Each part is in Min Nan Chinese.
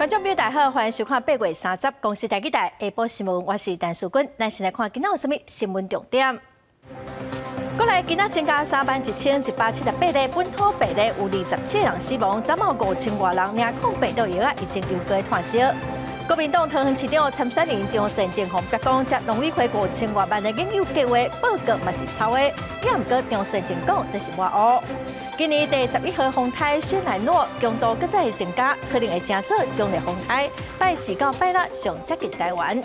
觀眾朋友大家好，歡迎收看8月30公視台語台下晡新聞，我是陳淑君。咱先來看今仔有啥物新聞重點。國內今仔增加31,178例本土病例，有27人死亡，總共5000外人領抗病毒藥仔，已經有過脫燒。國民黨桃園市長參選人張善政予逼宮，這農委會5000外萬的研究計畫報告嘛是抄的，也毋過張善政講這是賴烏。今年第十一號風颱雪蘭諾強度閣再增加，可能會成做強烈風颱，拜四到拜六上接近台灣。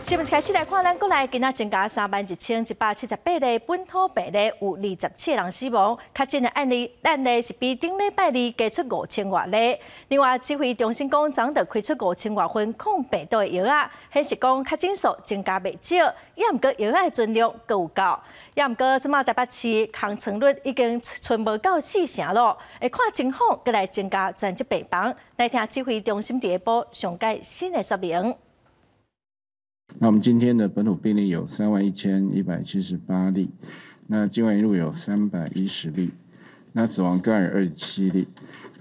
新聞開始來看，咱國內今仔增加31,178例本土病例，有27人死亡。確診的案例是比頂禮拜二加出5000外例。另外，指揮中心講，昨就開出5000外份抗病毒的藥仔，顯示講確診數增加袂少，也毋過藥仔的存量閣有夠。也毋過，這馬台北市空床率已經賰無夠四成囉，會看情況閣來增加專責病房。來聽指揮中心佇下晡上蓋新的說明。那我們今天的本土病例有31,178例，那境外移入有310例，那死亡個案有27例。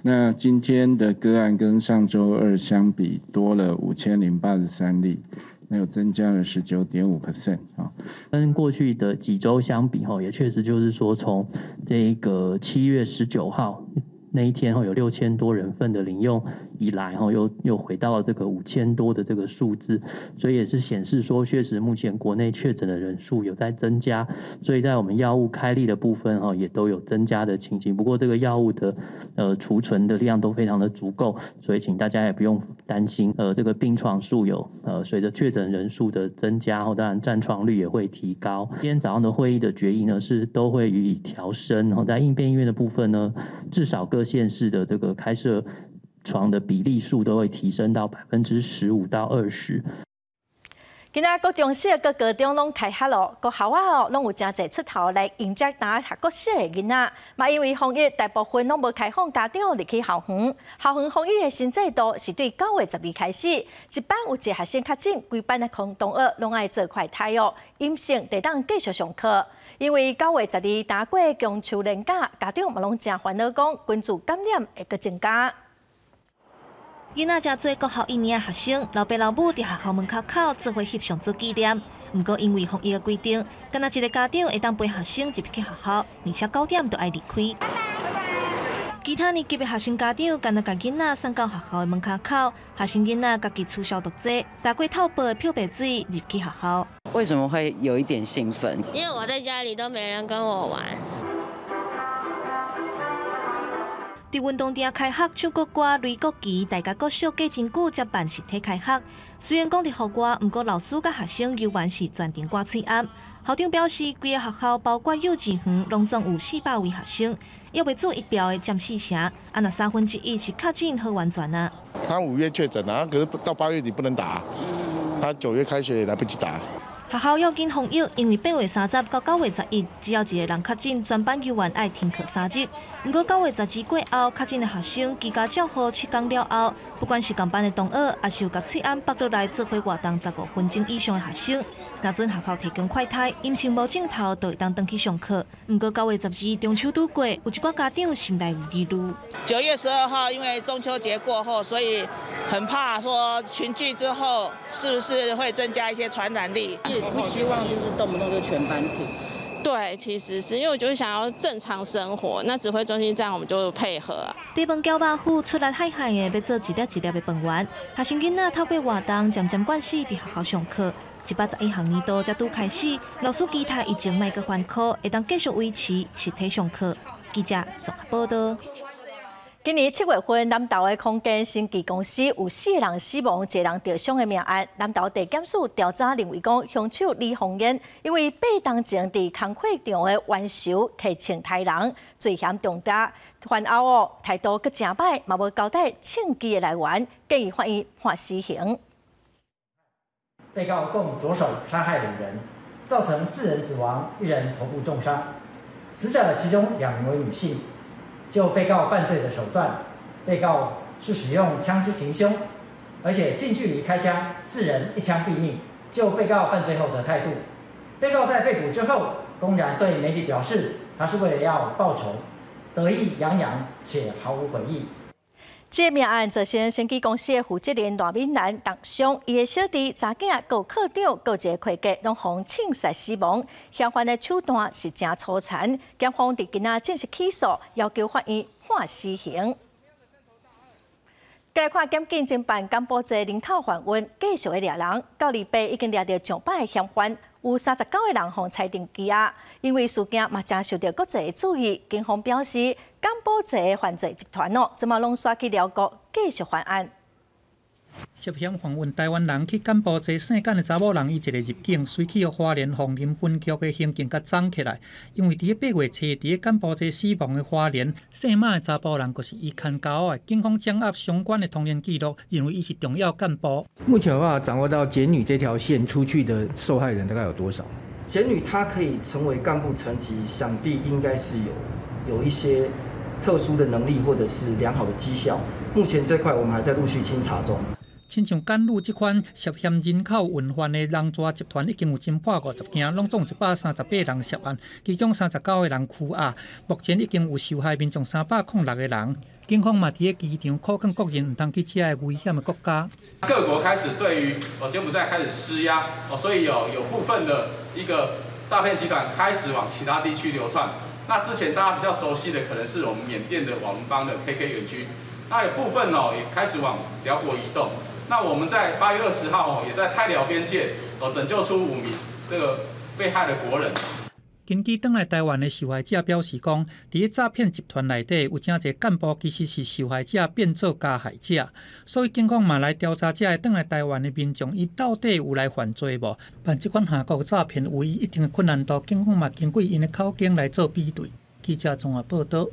那今天的個案跟上週二相比多了5,083例，那有增加了19.5% 啊。跟過去的幾週相比，吼，也確實就是說，從這個7月19號那一天，吼，有6000多人份的領用以來，吼，又回到了這個5000多的這個數字，所以也是顯示說，確實目前國內確診的人數有在增加，所以在我們藥物開立的部分，哈，也都有增加的情形。不過這個藥物的儲存的量都非常的足夠，所以請大家也不用擔心。這個病床數有隨着確診人數的增加，後當然佔床率也會提高。今天早上的會議的決議呢，是都會予以調升。然後在應變醫院的部分呢，至少各縣市的這個開設床的比例數都會提升到15%到20%。今仔國中小佮高中攏開學囉，各校仔哦攏有誠濟出頭來迎接呾讀國小的囡仔。嘛因為防疫大部分攏無開放家長入去校園，校園防疫的新制度是對9月12開始，一班有一個學生確診，規班的同學攏愛做快篩哦，陰性就當繼續上課。因為9月12踏過中秋連假，家長嘛攏誠煩惱，講群聚感染會閣增加。囡仔誠濟國校一年的學生，老爸老母佇學校門口口做伙翕相做紀念。毋過因為防疫的規定，干焦一个家長會當陪學生入去學校，而且9點就愛離開。其他年級的學生家長，干焦共囡仔送到學校的門口口，學生囡仔家己吹消毒劑，打過透泡的漂白水入去學校。為什麼會有一點興奮？因為我在家裡都沒人跟我玩。佇運動場開學，唱國歌、擂國旗，大家國小隔真久才辦實體開學。雖然講佇戶外，毋過老師佮學生猶原是全程掛喙罨。校長表示，規个學校包括幼稚園，攏總有400位學生，猶未注疫苗的佔四成，啊，若三分之一是確診好完全啊。他5月確診啊，可是到8月底不能打，他9月開學也來不及打。學校要緊防疫，因為8月30到9月11，只要一个人確診，全班猶原愛停課3日。毋過9月12過後，確診的學生居家照護7天了後，不管是仝班的同學，抑是有共喙罨縛落來做伙活動15分鐘以上的學生，若準學校提供快篩，陰性無症頭，就會當轉去上課。毋過9月12中秋拄過，有一寡家長心內有疑慮。9月12號，因為中秋節過後，所以很怕說群聚之後，是不是會增加一些傳染力？也不希望就是動不動就全班停。對，其實是因為我就想要正常生活，那指揮中心這樣我們就配合。佇飯攪肉脯出力海海的，欲做一粒一粒的飯圓。學生囡仔透過活動，漸漸慣勢佇學校上課。111學年度才拄開始，老師期待疫情莫閣翻科，會當繼續維持實體上課。記者綜合報道。今年7月份，南投的康健生技公司有四个人死亡，一个人著傷的命案。南投地檢署調查認為講，兇手李鳳燕因為8冬前佇工課場的冤仇提槍刣人，罪嫌重大，犯後哦態度閣誠歹，嘛無交代槍支的來源，建議法院判死刑。被告共著手殺害五人，造成四人死亡，一人頭部重傷。死者其中兩名為女性。就被告犯罪的手段，被告是使用槍支行兇，而且近距離開槍，四人一槍斃命。就被告犯罪後的態度，被告在被捕之後，公然對媒體表示，他是為了要報仇，得意洋洋且毫無悔意。這個命案造成生技公司的負責人賴敏蘭重傷，伊的小弟查囝、閣課長、閣一個會計，攏予槍殺死亡。嫌犯的手段是誠粗殘，檢方佇今仔正式起訴，要求法院判死刑。過來看檢警偵辦柬埔寨人口販運，繼續咧掠人，到禮拜已經掠著上百个嫌犯，有39個人予裁定羈押。因為事件嘛誠受著國際的注意，警方表示，柬埔寨的犯罪集團哦，這馬攏徙去寮國繼續犯案。涉嫌販運台灣人去柬埔寨姓簡的查某人，伊一个入境，隨去予花蓮鳳林分局的刑警共摠起來。因為佇8月初，佇柬埔寨死亡的花蓮姓馬的查埔人，就是伊牽勾的。警方掌握相關的通聯記錄，認為伊是重要幹部。目前有辦法掌握到簡女這條線出去的受害人大概有多少？簡女她可以成為幹部層級，想必應該是有一些特殊的能力，或者是良好的績效。目前這塊我們還在陸續清查中。親像簡女這款涉嫌人口運販的人蛇集團，已經有偵破50件，攏總138人涉案，其中39個人拘押。目前已經有受害民眾306個人。警方嘛佇咧機場苦勸國人毋通去這个危險的國家。各國開始對於柬埔寨開始施壓，所以有部分的一個詐騙集團開始往其他地區流竄。那之前大家比較熟悉的，可能是我們緬甸的瓦倫邦的 KK 園區，那有部分也開始往寮國移動。那我們在8月20號也在泰寮邊界拯救出5名這個被害的國人。根據轉來台灣的受害者表示講，佇咧詐騙集團內底有誠濟幹部其實是受害者變做加害者，所以警方嘛來調查這个轉來台灣的民眾，伊到底有來犯罪無？辦這款下國詐騙有伊一定的困難度，警方嘛根據𪜶的口供來做比對。記者綜合報導。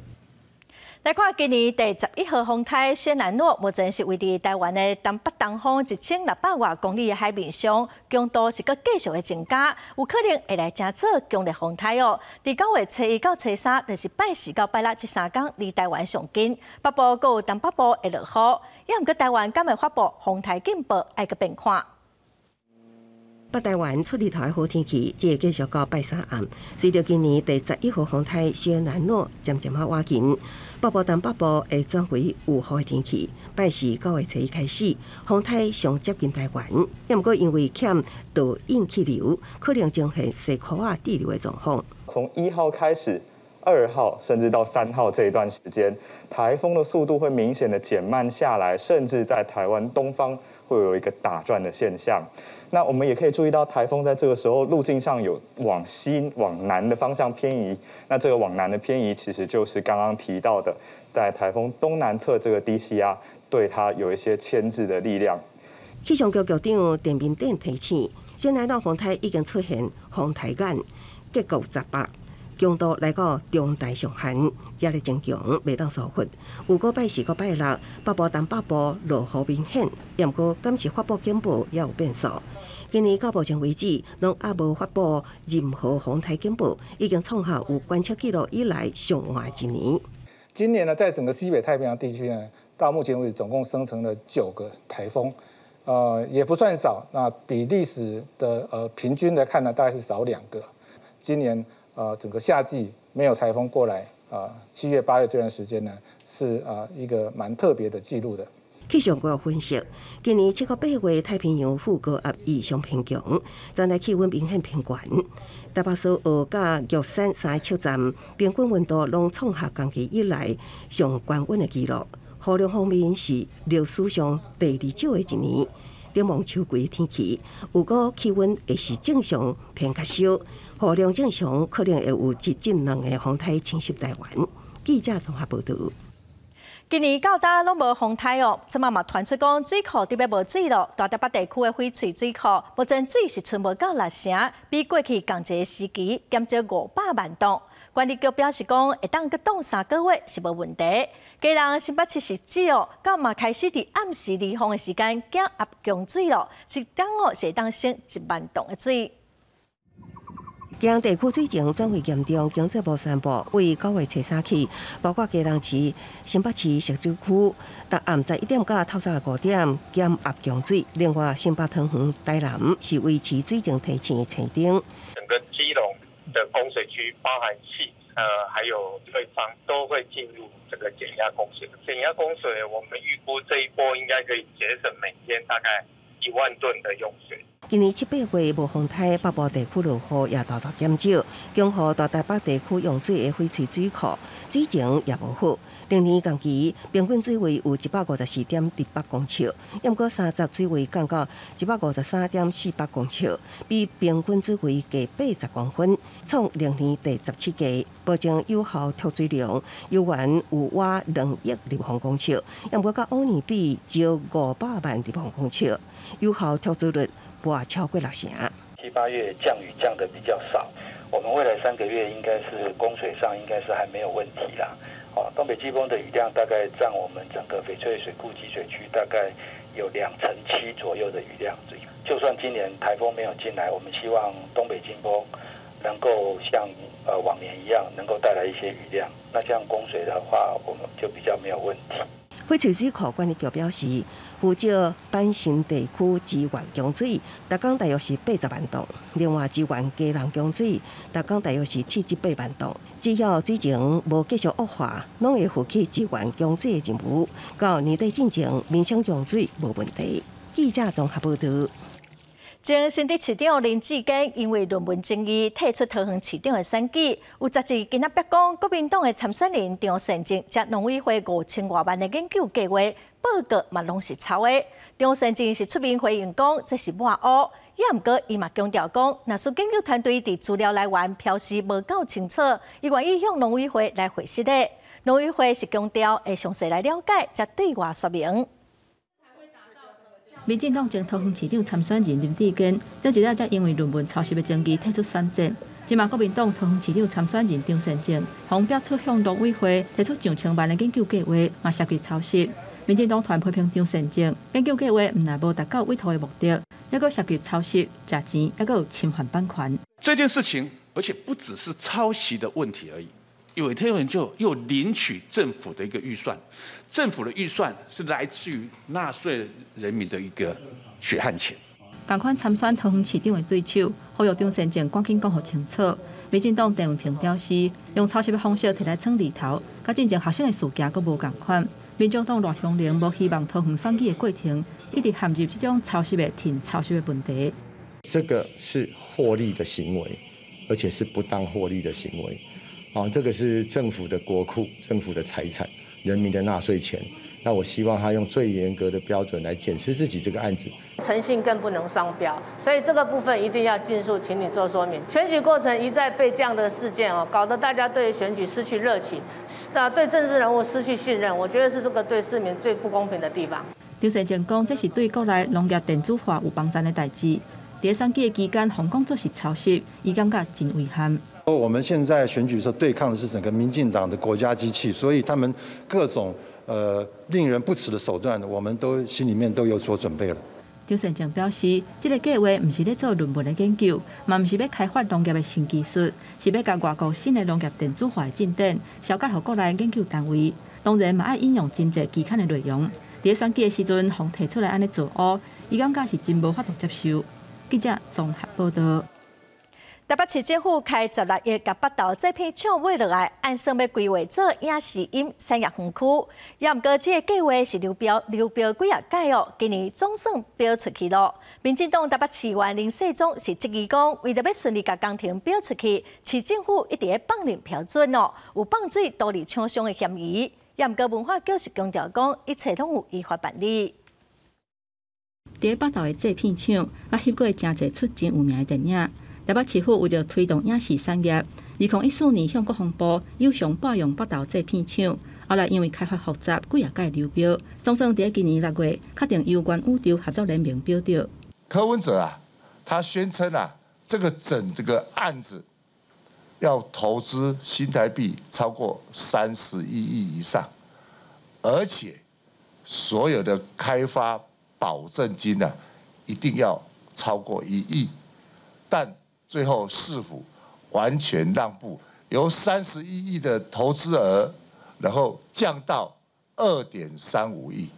來看今年第11號風颱雪蘭諾，目前是位佇台灣的東北東方1600外公里的海面上，強度是閣繼續的增加，有可能會來成做強烈風颱哦。佇9月初1到初3，就是拜四到拜六這三工，離台灣上近，北部閣有東北部會落雨，猶毋過台灣敢會發布風颱警報，愛閣變看。北台灣出日頭的好天氣，這會繼續到拜三暗。隨著今年第11號風颱雪蘭諾漸漸仔倚近，北部、東北部會轉為有雨的天氣。拜四9月初1開始，風颱上接近台灣，猶毋過因為欠導引氣流，可能呈現西箍仔滯留的狀況。從1號開始，2號甚至到3號這一段時間，颱風的速度會明顯的減慢下來，甚至在台灣東方會有一個打轉的現象。那我們也可以注意到，颱風在這個時候路徑上有往西、往南的方向偏移。那這個往南的偏移，其實就是剛剛提到的，在颱風東南側這個低氣壓對它有一些牽制的力量。氣象局局長陳明典提醒，雪蘭諾風颱已經出現風颱眼，結構18，強度來到中台上限，壓力增強，袂當疏忽。如果拜四閣拜六，北部、東北部落雨明顯，猶毋過敢是發布警報也有變數。今年到目前為止，攏猶無發布任何風颱警報，已經創下有觀測記錄以來上晏一年。今年呢，在整個西北太平洋地區呢，到目前為止總共生成了9個颱風，也不算少。那比歷史的平均來看呢，大概是少2個。今年整個夏季沒有颱風過來，7月8月這段時間呢，是一個蠻特別的記錄的。氣象局分析，今年7到8月太平洋副高壓異常偏強，全台氣溫明顯偏懸。台北蘇澳佮玉山三個測站平均溫度攏創下同期以來上懸溫的紀錄。雨量方面是歷史上第二少的一年。展望秋季天氣，如果氣溫會是正常偏較燒，雨量正常可能會有一至兩个風颱侵襲台灣。記者綜合報導。今年到今攏無風颱哦，這馬嘛傳出講水庫特別無水咯。大台北地區的翡翠水庫目前水是賰無夠6成，比過去仝一个時期減少500萬噸。管理局表示講，會當閣擋3個月是無問題。基隆新北市汐止哦，到嘛開始佇暗時離峰的時間減壓供水咯，一工哦是會當省1萬噸的水。基隆地區水情轉為嚴重，經濟部宣布，為9月初3起，包括基隆市、新北市汐止區，逐暗11點到透早5點減壓供水。另外，新北桃園、台南是維持水情提醒的青燈。整個基隆的供水區，包含汐止、還有對方都會進入這個減壓供水。減壓供水，我們預估這一波應該可以節省每天大概1萬噸的用水。今年七八月無風颱，北部地區落雨也大大減少，強雨大台北地區用水的翡翠水庫水情也無好。歷年同期平均水位有154.18公尺，毋過30水位降到153.48公尺，比平均水位低80公分，創歷年第17低。保證有效蓄水量猶原有倚2億立方公尺，毋過佮往年比少500萬立方公尺，有效蓄水率無超過6成。七八月降雨降得比較少，我們未來3個月應該是供水上應該是還沒有問題啦。哦，東北季風的雨量大概佔我們整個翡翠水庫集水區大概有7.2%左右的雨量。就算今年颱風沒有進來，我們希望東北季風能夠像往年一樣，能夠帶來一些雨量。那這樣供水的話，我們就比較沒有問題。翡翠水庫管理局表示，負責板新地區支援供水，逐工大約是80萬噸；另外支援基隆供水，逐工大約是78萬噸。只要水情無繼續惡化，攏會負起支援供水的任務。到年底進前，民生用水無問題。記者綜合報導。前新竹市長林智堅因為論文爭議退出桃園市長的選舉，有雜誌今仔日講，國民黨的參選人張善政藉農委會5000外萬的研究計劃報告嘛，攏是抄的。張善政是出面回應講，這是抹烏，也毋過伊嘛強調講，若是研究團隊佇資料來源標示無夠清楚，伊願意向農委會來回釋的。農委會是強調會詳細來了解，才對外說明。民進黨前桃園市長參選人林智堅，頂一禮才因為論文抄襲的爭議退出選戰。這馬國民黨桃園市長參選人張善政，予爆出向農委會提出上千萬的研究計劃，嘛涉及抄襲。民進黨團批評張善政研究計劃毋但無達到委託的目的，猶閣涉及抄襲、食錢，猶閣有侵犯版權。這件事情，而且不只是抄襲的問題而已，委託人就又領取政府的一個預算，政府的預算是來自於納稅人民的一個血汗錢。仝款參選桃園市長的對手，呼籲張善政趕緊講予清楚。民進黨鄭文平表示，用抄襲的方式提來創厘頭，佮進前學生的事件閣無仝款。民眾黨賴香伶無希望桃園選舉的過程一直陷入這種抄襲的挺抄襲的問題。這個是獲利的行為，而且是不當獲利的行為。啊，這個是政府的國庫、政府的財產、人民的納稅錢。那我希望他用最嚴格的標準來檢視自己這個案子。誠信更不能雙標，所以這個部分一定要盡速請你做說明。選舉過程一再被這樣的事件哦，搞得大家對選舉失去熱情，啊，對政治人物失去信任，我覺得是這個對市民最不公平的地方。張善政講，這是對國內農業電子化有幫助的代誌。佇選舉的期間，予講做是抄襲，伊感覺真遺憾。我們現在選舉的時候對抗的是整個民進黨的國家機器，所以他們各種令人不齒的手段，我們都心裡面都有所準備了。張善政表示，這個計劃毋是咧做論文的研究，嘛毋是欲開發農業的新技術，是欲共外國新的農業電子化的進展，紹介予國內研究單位。當然嘛愛引用真濟期刊的內容。佇選舉的時陣，予提出來按呢造烏，伊感覺是真無法度接受。記者綜合報導。台北市政府開16億共北投製片廠買落來，按算欲規劃做影視音產業園區。也毋過，這個計劃是流標流標幾仔屆哦，今年總算標出去囉。民進黨台北市議員林世忠是質疑講，為著欲順利共工程標出去，市政府一直咧放任標準哦，有放水圖利廠商的嫌疑。也毋過文化局是強調講，一切攏有依法辦理。佇北投的製片廠，捌翕過誠濟齣真有名的電影。台北市府為著推動影視產業，2014年向國防部有償撥用北投製片廠，後來因為開發複雜，幾仔屆流標，總算佇今年6月確定由元宇宙合作聯盟標著。柯文哲啊，他宣稱啊，這個整這個案子要投資新台幣超過31億以上，而且所有的開發保證金啊，一定要超過1億，但最後市府完全讓步，由31億的投資額，然後降到2.35億。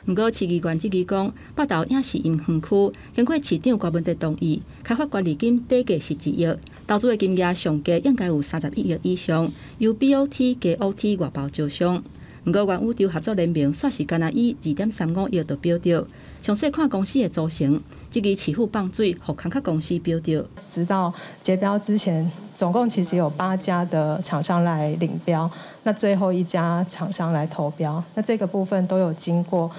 毋過市議員質疑講，北投影視音園區經過市長郭文哲同意，開發權利金底價是1億，投資的金額上低應該有31億以上，由 BOT 加 OT 外包招商。毋過元宇宙合作聯盟煞是干焦以2.35億就標著。詳細看公司的組成，這支市府放水，予空殼公司標著。直到截標之前，總共其實有8家的廠商來領標，那最後一家廠商來投標，那這個部分都有經過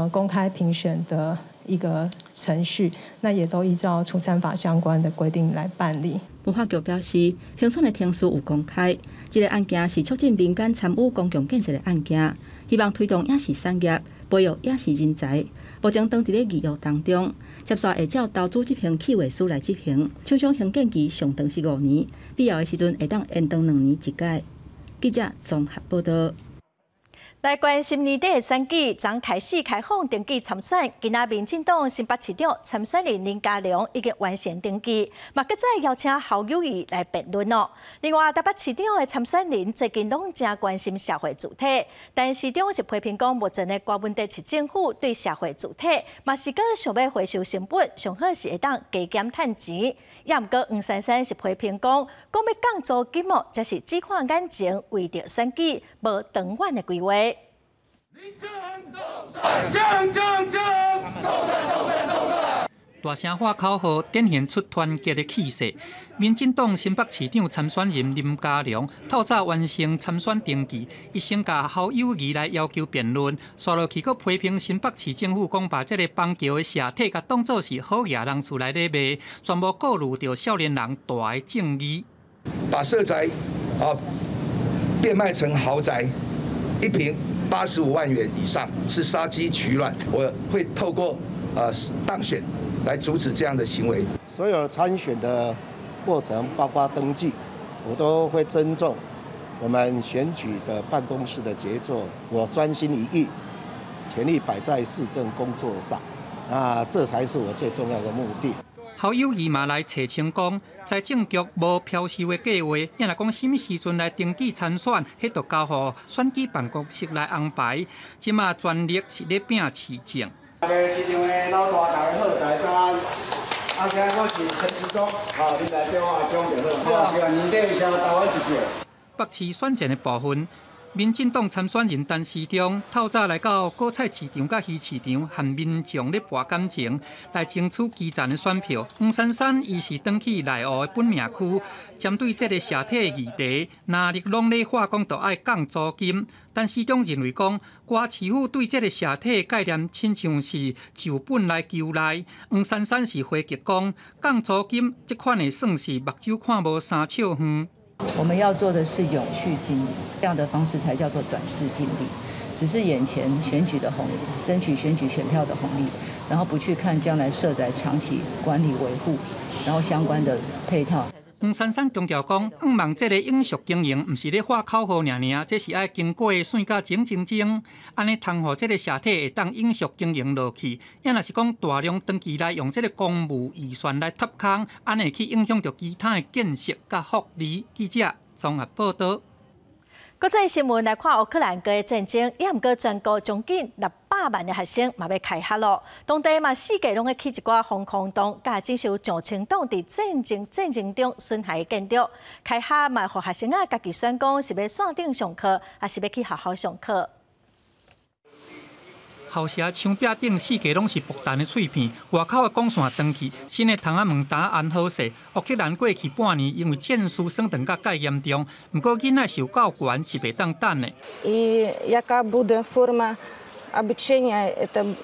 公開評選的一個程序，那也都依照促參法相關的規定來辦理。文化局表示，評選的程序有公開，這個案件是促進民間參與公共建設的案件，希望推動影視產業，培育影視人才。目前當佇咧擬約當中，接續會照投資執行計劃書來執行，廠商興建期上長是5年，必要的時陣會當延長2年一擺。記者綜合報道。來關心年底的選舉，昨開始開放登記參選。今仔民進黨新北市長參選人林佳龍已經完成登記，嘛閣再邀請侯友宜來辯論囉。另外，台北市長的參選人最近攏誠關心社會主體，但市長是批評講，目前的柯文哲市政府對社會主體，嘛是閣想欲回收成本，上好是會當加減趁錢。也毋過黃珊珊是批評講，講欲降租金哦，這是只看眼前，為著選舉，無長遠的規劃。降降降！大聲喊口號，展現出團結的氣勢。民進黨新北市長參選人林佳龍透早完成參選登記，伊先共侯友宜來要求辯論，煞落去閣批評新北市政府講把這个板橋的社體共當做是好額人厝來咧賣，全無顧慮著少年人大的正義。把社宅啊變賣成豪宅，一坪85萬元以上，是殺雞取卵。我會透過當選來阻止這樣的行為。所有參選的過程，包括登記，我都會尊重我們選舉的辦公室的節奏。我專心一意，全力擺在市政工作上，那這才是我最重要的目的。侯友宜嘛來澄清講，財政局無飄售的計劃，伊若講啥物時陣來登記參選，彼就交予選舉辦公室來安排。這馬全力是咧拼市政。大家市場的老大，大家好，大家早安。啊，今我是陳時中，好，你來叫我阿中就好。好，希望年底時候投我一票。北市選戰的部分，民進黨參選人陳時中透早來到果菜市場佮魚市場，和民眾咧搏感情，來爭取基層的選票。黃珊珊伊是轉去內湖的本命區，針對這个社體的議題，若日攏咧喊講著愛降租金，陳時中認為講，柯市府對這个社體的概念，親像是就本來求利。黃珊珊是回擊講，降租金這款的算是目睭看無三尺遠。我們要做的是永續經營，這樣的方式才叫做短視近利。只是眼前選舉的紅利，爭取選舉選票的紅利，然後不去看將來社宅長期管理維護，然後相關的配套。黃珊珊強調講，向望這个永續經營，毋是咧喊口號爾爾，這是愛經過算甲精精精，按呢通予這个社體會當永續經營落去。也若是講大量長期來用這个公務預算來插空，按呢會去影響著其他的建設佮福利。記者綜合報導。國際新聞來看，烏克蘭的戰爭，也毋過全國將近600萬的學生嘛欲開學囉。當地嘛四界攏咧起一寡防空洞，佮整修上千棟佇戰爭中損害的建築。開學嘛，予學生仔家己選講是欲線頂上課，抑是欲去學校上課。校舍牆壁頂四界攏是爆彈的碎片，外口的光線斷去，新的窗仔門罩安好勢。烏克蘭過去半年因為戰事損斷甲蓋嚴重，毋過囡仔受教權是袂當等的。 І яка буде форма обучения, это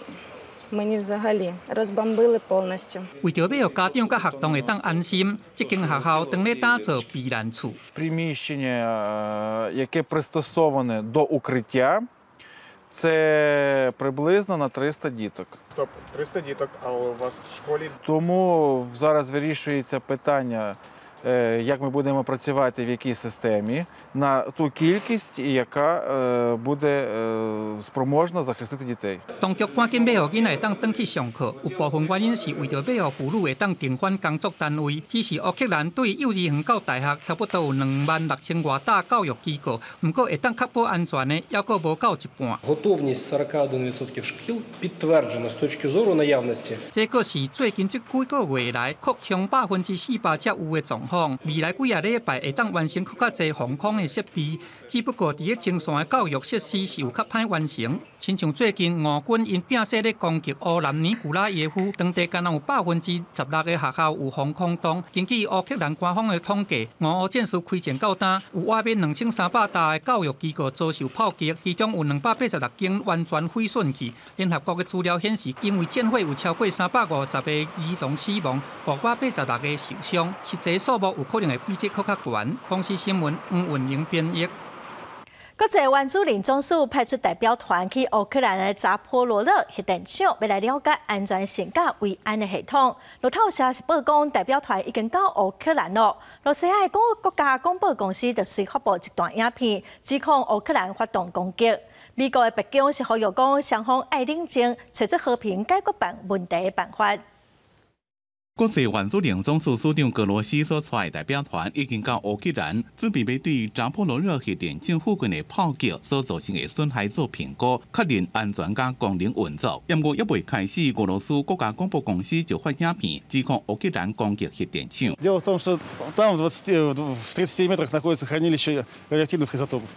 мені взагалі розбомбили повністю. 為著欲予家長佮學童會當安心，這間學校當咧打造避難厝。 Приміщення, яке пристосоване до укриття, це приблизно на 300 діток. Стоп, 300 діток, а у вас в школі Тому зараз вирішується питання, як ми будемо працювати, в якій системі, на ту кількість, яка буде спроможна захистити дітей. 當局趕緊欲予囡仔會當轉去上課，有部分原因是為著欲予婦女會當重返工作單位。只是烏克蘭對幼稚園到大學差不多有26,000外搭教育機構，毋過會當確保安全的，猶閣無夠一半。 Готовність 41% шкіл підтверджена з точки зору наявності 這閣是最近這幾個月來擴充400%才有的狀況。未來幾仔禮拜會當完成閣較濟防空的設備，只不過佇咧前線的教育設施是有較歹完成。親像最近俄軍𪜶摒捨咧攻擊烏南尼古拉耶夫，當地敢若有16%的學校有防空洞。根據烏克蘭官方的統計，俄烏戰事開戰到今，有外面2300棟的教育機構遭受炮擊，其中有286間完全毀損去。聯合國的資料顯示，因為戰火有超過350個兒童死亡，586個受傷，實際數目有可能會比這閣較懸。公視新聞黃雲玲編譯。國際原子能總署派出代表團去烏克蘭的扎波羅熱核電廠，欲來了解安全性佮維安的系統。路透社是報講，代表團已經到烏克蘭囉。羅西亞的國家廣播公司就隨發布一段影片，指控烏克蘭發動攻擊。美國的白宮是呼籲講，雙方愛冷靜，揣出和平解決辦問題的辦法。國際原子能總署署長格羅西所帶代表團已經到烏克蘭，準備欲對扎波羅熱核電廠附近的炮擊所造成的損害做評估，確認安全佮功能運作。不過猶未開始，俄羅斯國家廣播公司就發影片指控烏克蘭攻擊核電廠。 Дело в том, что там в 20, в 30 метрах находится хранилище радиоактивных изотопов.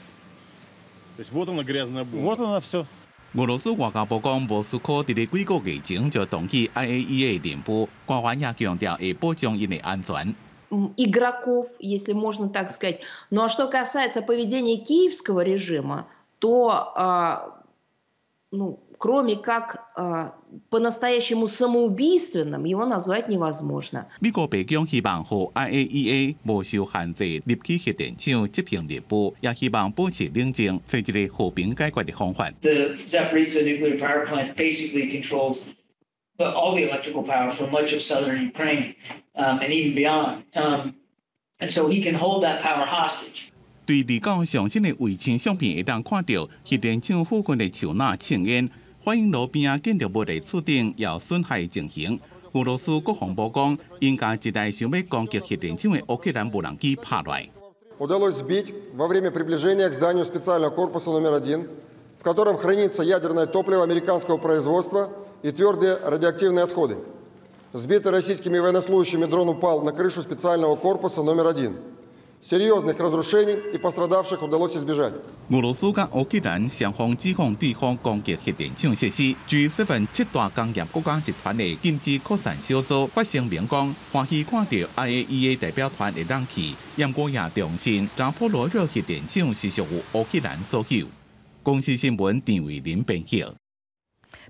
То есть вот она грязная бомба. Вот она все. 俄羅斯外交部講，莫斯科佇咧幾個月前就同意 IAEA 任務，官員也強調會保障𪜶的安全。 Игроков, если можно так сказать. Ну а что касается поведения киевского режима, то, ну, кроме как по-настоящему самоубийственным, его назвать невозможно. 美國白宮希望予 IAEA 無受限制入去核電廠執行任務，也希望保持冷靜，揣一个和平解決的方法。 The Zaporizhzhia nuclear power plant basically controls all the electrical power for much of southern Ukraine and even beyond. And so he can hold that power hostage. 對離到上新的衛星相片會當看著核電廠附近的樹林青煙，反應爐邊仔建築物的厝頂有損害情形。俄羅斯國防部講，𪜶共一台想欲攻擊核電廠的烏克蘭無人機拍落。 Удалось сбить во время приближения к зданию специального корпуса номер 1, в котором хранится ядерное топливо американского производства и твердые радиоактивные отходы. Сбитый российскими военнослужащими дрон упал на крышу специального корпуса номер 1. Серьезных разрушений и пострадавших удалось избежать. 俄羅斯佮烏克蘭雙方指控對方攻擊核電廠設施。G7 七大工業國家集團的禁止擴散小組發聲明講，歡喜看著 IAEA 代表團會當去，毋過也重申扎波羅熱核電廠是屬於烏克蘭所有。公視新聞陳偉林編譯。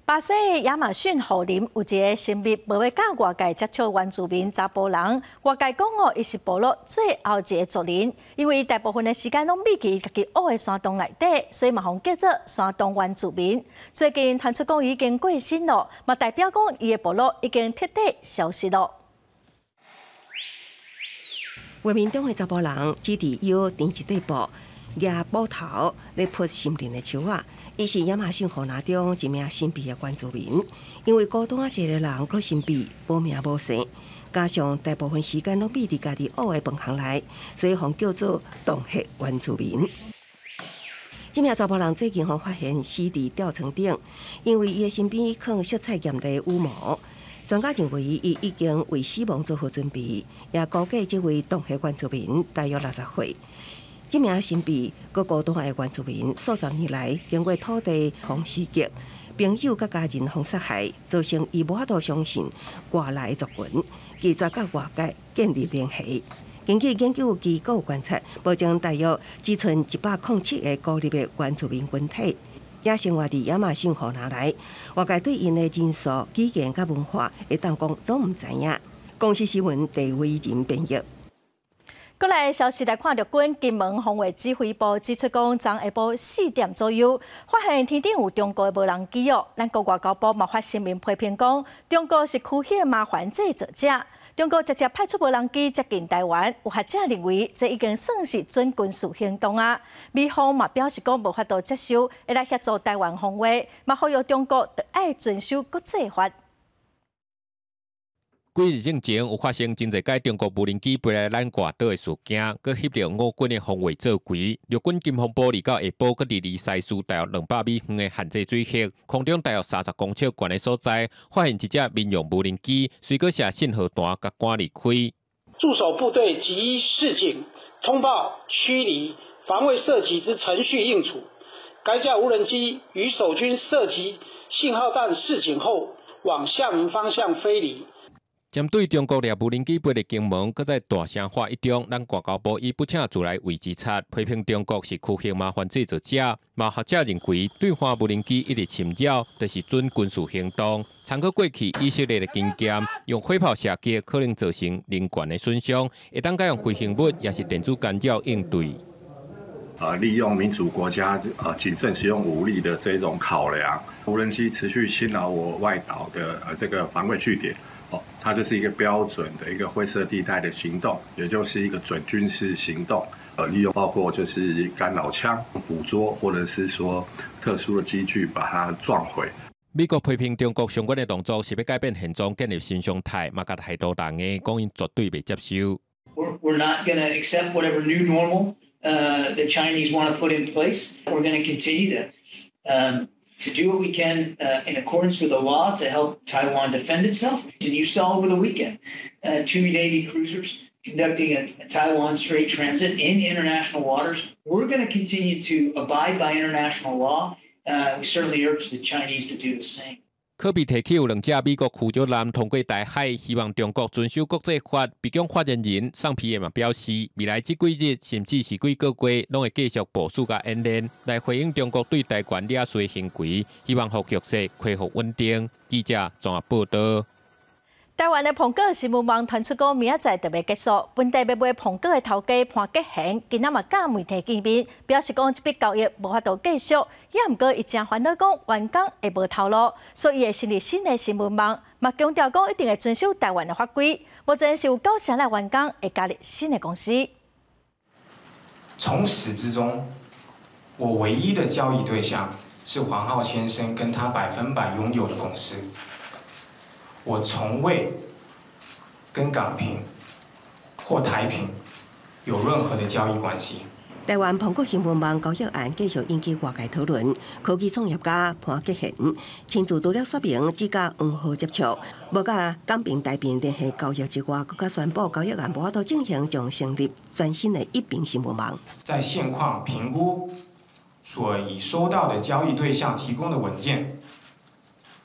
巴西的亞馬遜雨林有一个神秘無欲佮外界接觸原住民查埔人，外界講哦，伊是部落最後一个族人，因為大部分的時間攏覕佇家己挖的山洞內底，所以嘛予人叫做山洞原住民。最近傳出講伊已經過身囉，嘛代表講伊的部落已經徹底消失囉。畫面中的查埔人只佇腰纏一塊布，舉斧頭咧伐森林的樹仔。伊是亞馬遜雨林中一名神秘的原住民，因為孤單一个人，閣神秘，無名無姓，加上大部分時間攏覕佇家己挖的飯巷內，所以予人叫做洞穴原住民。這名查埔人最近予發現死佇吊床頂，因為伊的身邊囥色彩豔麗羽毛。專家認為，伊已經為死亡做好準備，也估計這位洞穴原住民大約60歲。這名神秘閣孤單的原住民，數十年來經過土地予襲擊、朋友佮家人予殺害，造成伊無法度相信外來族群，拒絕佮外界建立聯繫。根據研究機構觀察，目前大約只賰107個孤立的原住民群體，也生活佇亞馬遜雨林內。外界對𪜶的人數、語言佮文化，會當講攏毋知影。公視新聞鄭偉仁編譯。過來消息來看，陸軍金門防衛指揮部指出講，昨下晡4點左右，發現天頂有中國的無人機哦。咱國外交部嘛發聲明批評講，中國是區域麻煩製造者。中國直接派出無人機接近台灣，有學者認為這已經算是準軍事行動啊。美方嘛表示講無法度接受，會來協助台灣防衛，嘛呼籲中國著愛遵守國際法。幾日進前有發生真濟擺中國無人機飛來咱外島的事件，閣翕著我軍的防衛做規。陸軍金防部二九下晡，閣佇離西嶼大約200米遠的限制水域，空中大約30公尺懸的所在，發現一隻民用無人機，隨閣射信號彈，共趕離開。駐守部隊即示警通報驅離防衛射擊之程序應處。該架無人機於守軍射擊信號彈示警後，往廈門方向飛離。針對中國掠無人機飛入金門，閣再大聲喊一中，咱外交部以不請自來為之策，批評中國是區域麻煩製造者。嘛學者認為，對方無人機一直侵擾，就是準軍事行動。參考過去以色列的經驗，用火炮射擊可能造成人員的損傷，會當改用飛行物抑是電子干擾應對。利用民主國家謹慎使用武力的這種考量，無人機持續侵擾我外島的這個防衛據點。哦，它就是一個標準的一個灰色地帶的行動，也就是一個準軍事行動。利用包括就是干擾槍捕捉，或者是說特殊的機具把它撞毀。美國批評中國相關的動作是欲改變現狀，建立新常態，嘛共態度重的講，𪜶絕對袂接受。 We're not going to accept whatever new normal the Chinese want to put in place. We're going to continue to do what we can in accordance with the law to help Taiwan defend itself. And you saw over the weekend two Navy cruisers conducting a Taiwan Strait transit in international waters. We're going to continue to abide by international law. We certainly urge the Chinese to do the same. 柯比提起有兩隻美國驅逐艦通過台海，希望中國遵守國際法。白宮發言人桑皮耶嘛表示，未來這幾日甚至是幾個月，攏會繼續部署佮演練，來回應中國對台灣掠綏行為，希望予局勢恢復穩定。記者綜合報道。台灣的蘋果新聞網傳出講，明仔載就欲結束。本地欲賣蘋果的頭家潘杰賢，今仔嘛佮媒體見面，表示講這筆交易無法度繼續。也毋過，伊誠煩惱講員工會無頭路，所以會成立新的新聞網，嘛強調講一定會遵守台灣的法規。目前是有九成的員工會加入新的公司。從始至終，我唯一的交易對象是黃浩先生跟他100%擁有的公司。我從未跟港頻或台頻有任何的交易關係。台灣蘋果新聞網交易案繼續引起外界討論。科技創業家潘杰賢親自除了說明只佮黃浩接觸，無佮港頻台頻聯繫交易之外，閣宣布交易案無法度進行，將成立全新的一頻新聞網。在現況評估所已收到的交易對象提供的文件，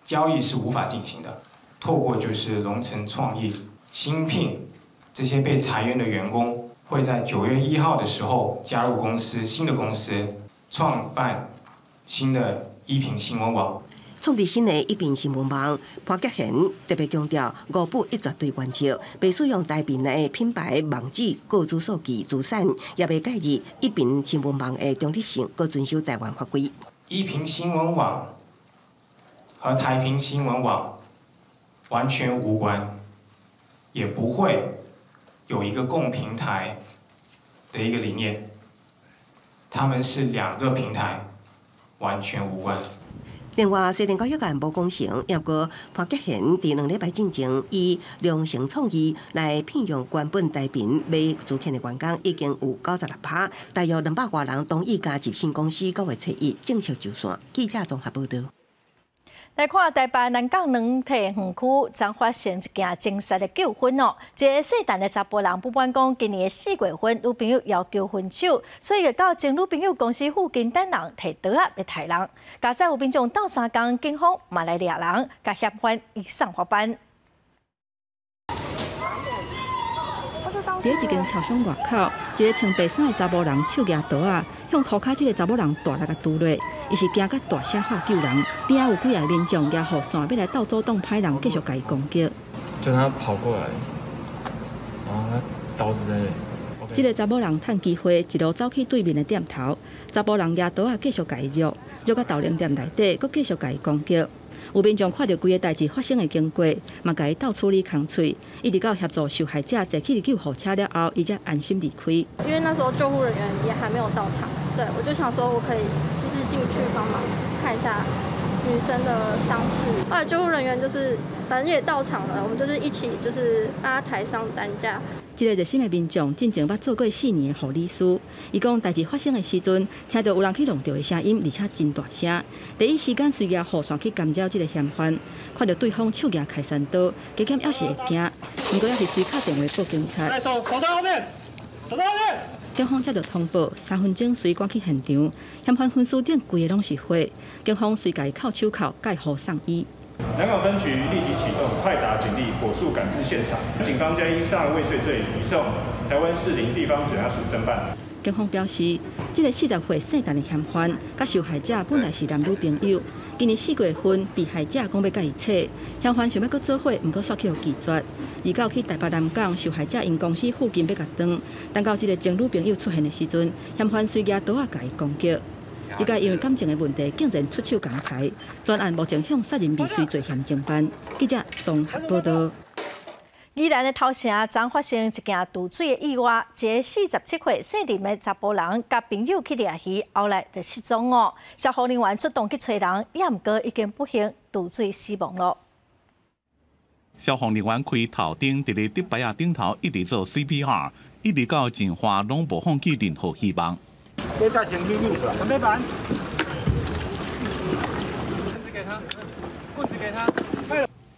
交易是無法進行的。透過就是龍城創意新聘這些被裁員的員工，會在9月1號的時候加入公司，新的公司創辦新的一頻新聞網。創立新的一頻新聞網，潘杰賢特別強調五不一絕對原則，袂使用台頻的品牌網址、個資數據、資產，也袂介意一頻新聞網的中立性，閣遵守台灣法規。一頻新聞網和台頻新聞網完全無關，也不會有一個共平台的一個理念。他們是兩個平台，完全無關。另外，雖然交易案無講成，不過潘杰賢佇2禮拜進前以龍城創意來聘用原本台頻買資遣的員工，已經有96%，大約200外人同意加入新公司，9月初1正式上線。記者綜合報道。來看台北南港軟體園區，昨發生一件情殺的糾紛哦。一个姓陳的查埔人不滿講，今年4月份女朋友要求分手，所以就到前女朋友公司附近等人提刀仔欲刣人。佳哉有民眾鬥相共，警方嘛來掠人，共嫌犯移送法辦。佇一間超商外口，一个穿白衫的查某人手舉刀仔，向塗跤這个查某人大力共拄落，伊是驚甲大聲喊救人，邊仔有幾个民眾舉雨傘欲來鬥阻擋歹人繼續共伊攻擊。就他跑過來，然後他刀子在。這个查某人趁機會一路走去對面的店頭，查埔人舉刀仔繼續共伊虐，虐到豆奶店內底，閣繼續共伊攻擊。有民眾看著規个代誌發生的經過，嘛共伊鬥處理空喙，一直到協助受害者坐去救護車了後，伊才安心離開。因為那時候救護人員也還沒有到場，對，我就想說我可以就是進去幫忙看一下女生的傷勢。後來救護人員就是反正也到場了，我們就是一起就是把她抬上擔架。這个熱心的民眾進前捌做過4年的護理師，伊講代誌發生的時陣，聽著有人去弄著的聲音，而且真大聲。第一時間隨舉雨傘去干擾這个嫌犯，看著對方手舉開山刀，加減猶是會驚。毋過猶是隨敲電話報警察。手到後面，手到後面。警方接到通報，3分鐘隨趕去現場，嫌犯分屍頂規个攏是血，警方隨共伊銬手銬，蓋予送醫。南港分局立即啟動快達警力，火速趕至現場。警方將依殺人未遂罪移送臺灣士林地方檢察署偵辦。警方表示，這个40歲姓陳的嫌犯，佮受害者本來是男女朋友。今年4月份，被害者講欲共伊切，嫌犯想欲閣做伙，毋過煞去予拒絕。29去台北南港，受害者𪜶公司附近欲共斷，等到這个前女朋友出現的時陣，嫌犯隨舉刀仔共伊攻擊。這個因為感情的問題，竟然出手共刣。全案目前向殺人未遂罪嫌偵辦。記者綜合報道。宜蘭的頭城昨發生一件渡水的意外，一个47歲姓林的查埔人，佮朋友去掠魚，後來就失蹤哦。消防人員出動去揣人，也毋過已經不幸渡水死亡囉。消防人員開頭燈，佇咧竹排仔頂頭一直做 CPR，一直到上岸攏無放棄任何希望。別再先溜溜出來，準備板。棍子給他，棍子給他。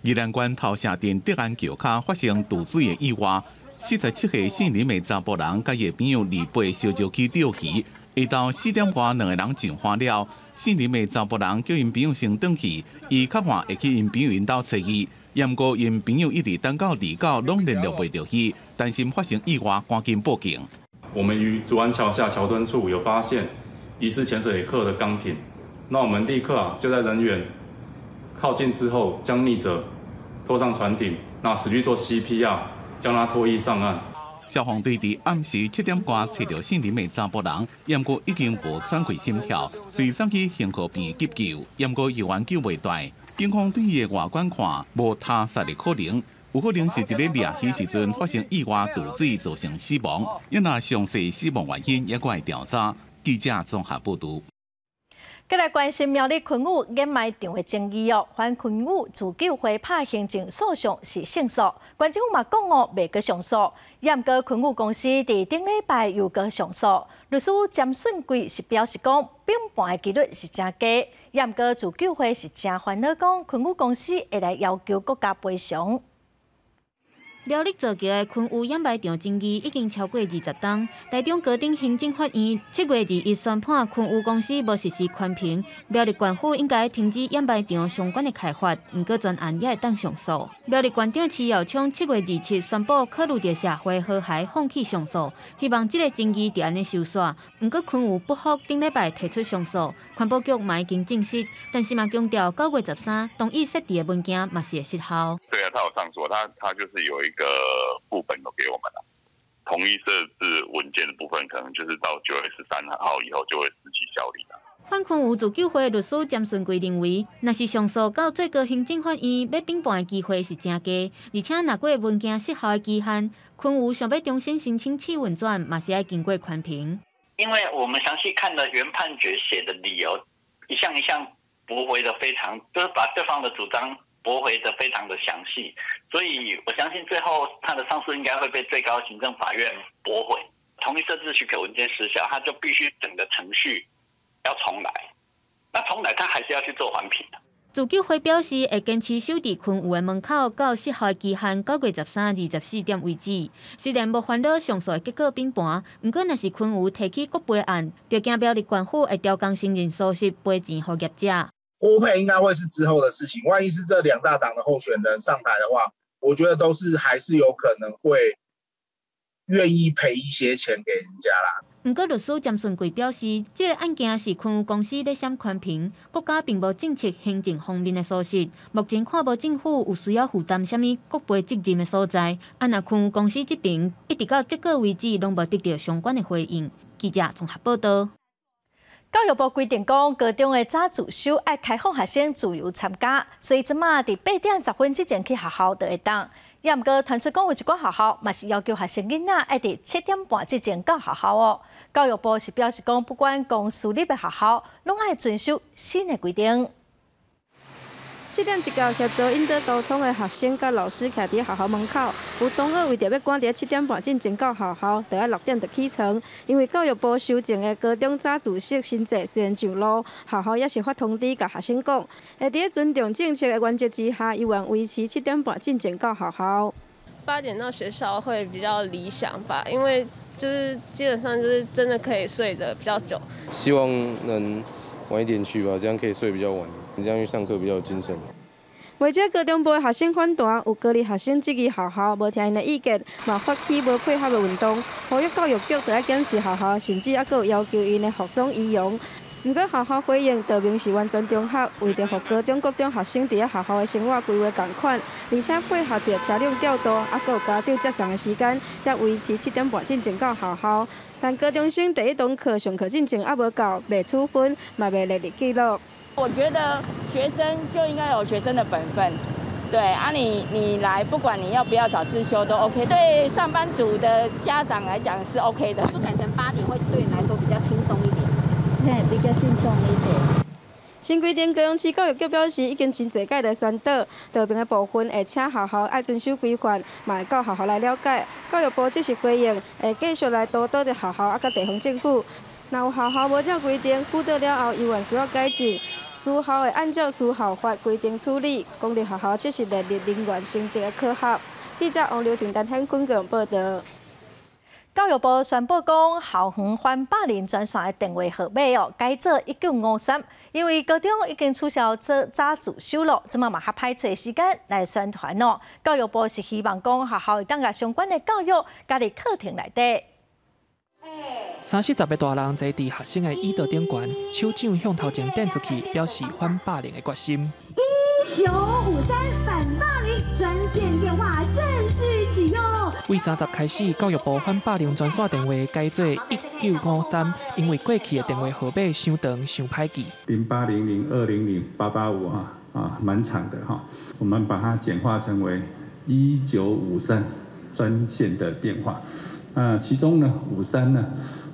宜蘭縣頭城鎮德安橋跤發生渡水的意外，47歲姓林的查埔人佮伊朋友28小石去釣魚，下晝4點外兩个人上岸了，姓林的查埔人叫𪜶朋友先轉去，伊較晚會去𪜶朋友𪜶兜揣伊，毋過𪜶朋友一直等到29攏聯絡袂著伊，擔心發生意外，趕緊報警。我們於竹安橋下橋墩處有發現疑似潛水客的鋼瓶，那我們立刻就在人員靠近之後，將溺者拖上船艇，那持續做 CPR，將他拖曳上岸。消防隊佇暗時7點外揣著姓林的查埔人，毋過已經無喘氣心跳，隨送去興和病院急救，毋過猶原救袂斷。警方對伊的外觀看，無他殺的可能，有可能是佇咧掠魚時陣發生意外墮水造成死亡。因若詳細死亡原因，猶閣會調查。記者綜合報導。繼來關心苗栗昆武掩埋場的爭議哦，反昆武自救會拍行政訴訟是勝訴，縣政府嘛講哦，袂閣上訴。毋過昆武公司佇頂禮拜又閣上訴，律師詹順貴是表示講，反判的幾率是誠低。毋過自救會是誠煩惱，講昆武公司會來要求國家賠償。苗栗造橋的昆武掩埋場爭議已經超過20冬，台中高等行政法院7月21宣判昆武公司無實施環評，苗栗縣府應該停止掩埋場相關的開發，毋過全案也會當上訴。苗栗縣長徐耀昌7月27宣布考慮著社會和諧放棄上訴，希望這个爭議就按呢收煞。毋過昆武不服，頂禮拜提出上訴，環保局嘛已經證實，但是嘛強調9月13同意設置的文件嘛是會失效。對啊，他有上訴，他就是有一個副本都給我們了，同意設置文件的部分，可能就是到9月13號以後就會失去效力了。反昆武自救會律師詹順貴認為，若是上訴到最高行政法院，欲反判的機會是誠低，而且若過文件失效的期限，昆武想欲重新申請試運轉，嘛是愛經過環評。因為我們詳細看了原判決寫的理由，一項一項駁回的非常，就是把對方的主張駁回的非常的詳細，所以我相信最後他的上訴應該會被最高行政法院駁回。同意設置許可文件失效，他就必須整個程序要重來。那重來，他還是要去做環評的。自救會表示會堅持守佇昆武的門口，到失效期限9月1324點為止。雖然無煩惱上訴的結果反盤，毋過若是昆武提起國賠案，就驚苗栗縣府會調工承認疏失賠錢予業者。郭配應該會是之後的事情，萬一是這兩大黨的候選人上台的話，我覺得都是還是有可能會願意賠一些錢給人家啦。毋過律師詹順貴表示，這个案件是昆武公司咧閃環評，國家並無政策行政方面的疏失，目前看無政府有需要負擔啥物國賠責任的所在。啊，若昆武公司這邊一直到這個為止攏無得著相關的回應。記者綜合報道。教育部規定講，高中的早自修愛開放學生自由參加，所以這馬佇8點10分之前去學校就會當。也毋過傳出講有一寡學校嘛是要求學生囡仔愛佇7點半之前到學校哦。教育部是表示講，不管公私立的學校，攏愛遵守新的規定。7點一到協助引導交通的學生佮老師徛佇學校門口，有同學為著欲趕佇7點半進前到學校，就愛6點就起床。因為教育部修正的高中早自習新制雖然上路，學校猶是發通知共學生講，會佇尊重政策的原則之下，猶原維持7點半進前到學校。8点到學校會比較理想吧，因為就是基本上就是真的可以睡得比較久。希望能晚一點去吧，這樣可以睡比較晚，你這樣去上課比較有精神。袂少高中部的學生反彈，有高二學生質疑學校無聽𪜶的意見，嘛發起無配合的運動，呼籲教育局著愛檢視學校，甚至猶閣有要求𪜶的服裝儀容。毋過學校回應，道明是完全中學，為著予高中、國中學生佇咧學校的生活規劃仝款，而且配合著車輛調度，猶閣有家長接送的時間，才維持7點半進前到學校。但高中生第一堂課上課進前猶無到，袂處分，嘛袂列入記錄。我覺得學生就應該有學生的本分，對啊你來，不管你要不要早自修都 OK，對上班族的家長來講是 OK 的。就改成8點會對你來說比較輕鬆一點。嘿，比較輕鬆一點。新規定，高雄市教育局表示，已經真濟擺來宣導，道明的部分會請學校愛遵守規範，嘛會到學校來了解。教育部則是回應，會繼續來督導著學校啊，佮地方政府。若有學校無照規定，輔導了後猶原需要改進，私校會按照私校法規定處理，公立學校則是列入人員成績的考核。記者王劉婷、陳顯坤報道。教育部宣布講，校園反霸凌專線的電話號碼哦，改做1953，因為高中已經取消做早自修咯，這馬嘛較歹揣時間來宣傳哦。教育部是希望講學校會當共相關的教育加入課程內底。三四十个大人坐佇學生的椅桌頂懸，手掌向頭前擲出去，表示反霸凌的決心。1953反霸凌專線電話正式啟用。為30開始，教育部反霸凌專線電話改做1953，因為過去的電話號碼傷長、傷歹記。0800200885哈啊，蠻長的哈，我們把它簡化成為1953專線的電話。啊，其中呢，53呢，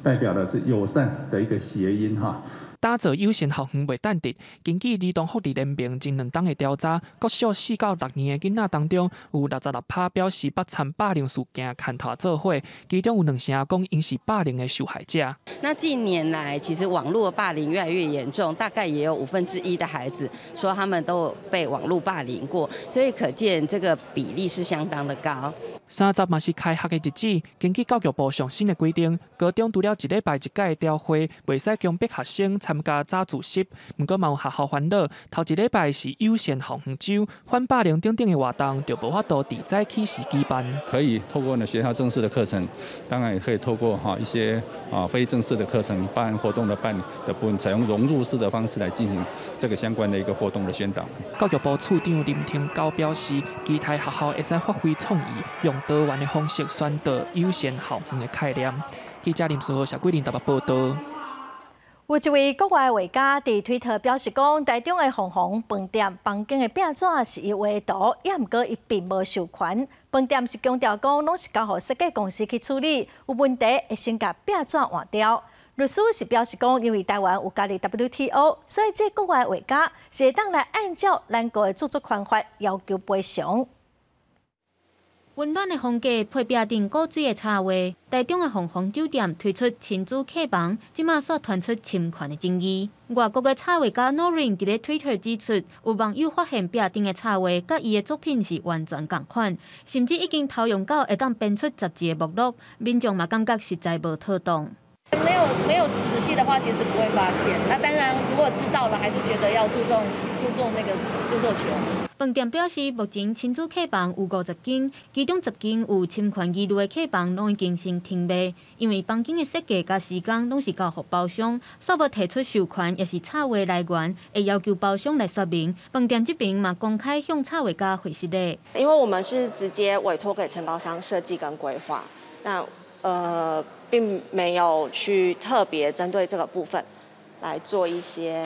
代表的是友善的一個諧音哈。打造友善校園袂等得。根據兒童福利聯盟前兩冬的調查，國小4到6年的囡仔當中，有66%表示捌參霸凌事件牽拖做伙，其中有兩成講𪜶是霸凌的受害者。那近年來，其實網絡霸凌越來越嚴重，大概也有1/5的孩子說他們都被網絡霸凌過，所以可見這個比例是相當的高。30嘛是開學的日子，根據教育部上新的規定，高中除了一禮拜一擺的朝會，袂使強迫學生參加早自習。毋過嘛有學校煩惱，頭一禮拜是友善校園週，反霸凌等等的活動，就無法度佇早起時舉辦。可以透過呢學校正式的課程，當然也可以透過哈一些啊非正式的課程辦活動的辦的部分，採用融入式的方式來進行這個相關的一個活動的宣導。教育部處長林廷高表示，期待學校會使發揮創意，用多元的方式宣導友善校園的概念。記者林書豪、謝桂林台北報道。有一位國外畫家佇推特表示講，台中的鳳凰飯店房間的壁紙是伊畫圖，也毋過伊並無授權。飯店是強調講，攏是交予設計公司去處理，有問題會先共壁紙換掉。律師是表示講，因為台灣有加入 WTO，所以這國外畫家是會當來按照咱國的著作權法要求賠償。溫暖的風格配壁頂古錐的插畫，台中的鳳凰酒店推出親子客房，這馬煞傳出侵權的爭議。外國的插畫家 Norin 佇咧推特指出，有網友發現壁頂的插畫佮伊的作品是完全仝款，甚至已經偷用到會當編出10字的目錄，民眾嘛感覺實在無妥當。沒有仔細的話，其實不會發現。那當然，如果知道了，還是覺得要注重那個著作權。飯店表示，目前親子客房有50間，其中10間有侵權疑慮的客房，攏已經先停賣，因為房間的設計佮時間攏是交予包商，煞無提出授權，抑是插畫來源，會要求包商來說明。飯店這邊嘛公開向插畫家回失禮。因為我們是直接委託給承包商設計跟規劃，那並沒有去特別針對這個部分來做一些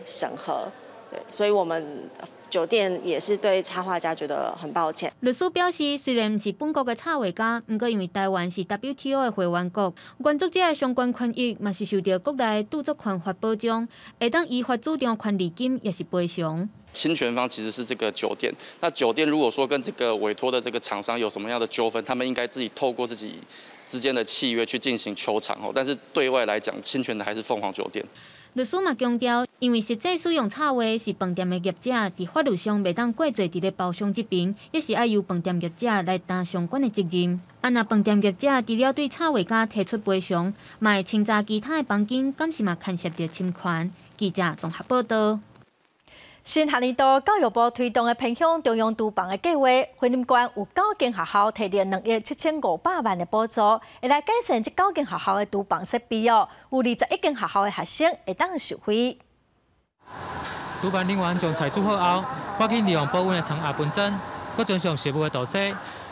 審核，對，所以我們酒店也是對插畫家覺得很抱歉。律師表示，雖然毋是本國的插畫家，毋過因為台灣是 WTO 的會員國，原作者的相關權益嘛是受著國內著作權法保障，會當依法主張權利金抑是賠償。侵權方其實是這個酒店，那酒店如果說跟這個委託的這個廠商有什麼樣的糾紛，他們應該自己透過自己之間的契約去進行求償哦。但是對外來講，侵權的還是鳳凰酒店。律師嘛強調，因為實際使用插話是飯店的業者，佇法律上袂當怪罪佇咧包廂這邊，抑是愛由飯店業者來擔相關的責任。啊，若飯店業者除了對插畫家提出賠償，嘛會清查其他的房間，敢是嘛牽涉著侵權？記者綜合報道。新學年度教育部推動的偏鄉中央廚房的計劃，雲林縣有九間學校提著2億7500萬的補助，會來改善這九間學校的廚房設備哦。有21間學校的學生會當受惠。廚房人員將菜煮好後，趕緊利用保溫的倉壓分裝，閣裝上食物的袋子，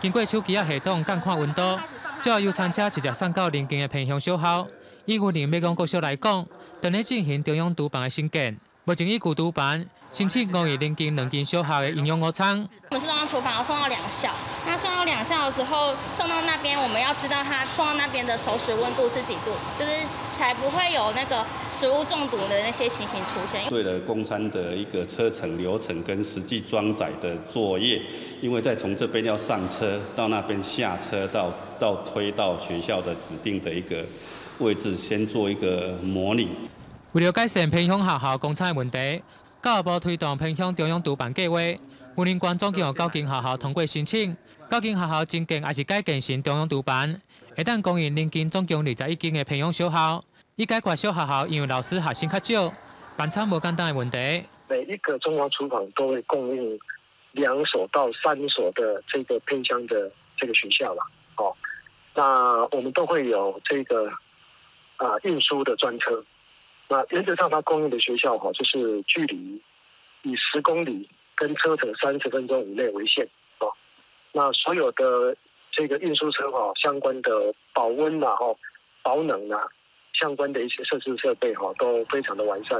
經過手機仔系統監看溫度，最後由餐車直接送到鄰近的偏鄉小學。以雲林美港國小來講，正咧進行中央廚房的興建，目前已舊廚房申請供應鄰近兩間小學的營養午餐。我們是中央廚房，要送到兩校。那送到兩校的時候，送到那邊，我們要知道它送到那邊的熟食溫度是幾度，就是才不會有那個食物中毒的那些情形出現。對了供餐的一個車程流程跟實際裝載的作業，因為在從這邊要上車到那邊下車到推到學校的指定的一個位置，先做一個模擬。為了改善偏鄉學校供餐的問題，教育部推動偏鄉中央廚房計劃，雲林縣總共有九間學校通過申請，九間學校增建抑是改建成中央廚房，會當供應鄰近總共21間的偏鄉小學，以解決小學校因為老師學生較少，辦餐無簡單的問題。每一個中央廚房都會供應2所到3所的這個偏鄉的這個學校啦，哦，那我們都會有這個運輸的專車。那原則上，它供應的學校哈，就是距離以10公里跟車程30分鐘以內為限哦。那所有的這個運輸車哈，相關的保溫啊、哈保冷啊，相關的一些設施設備哈，都非常的完善。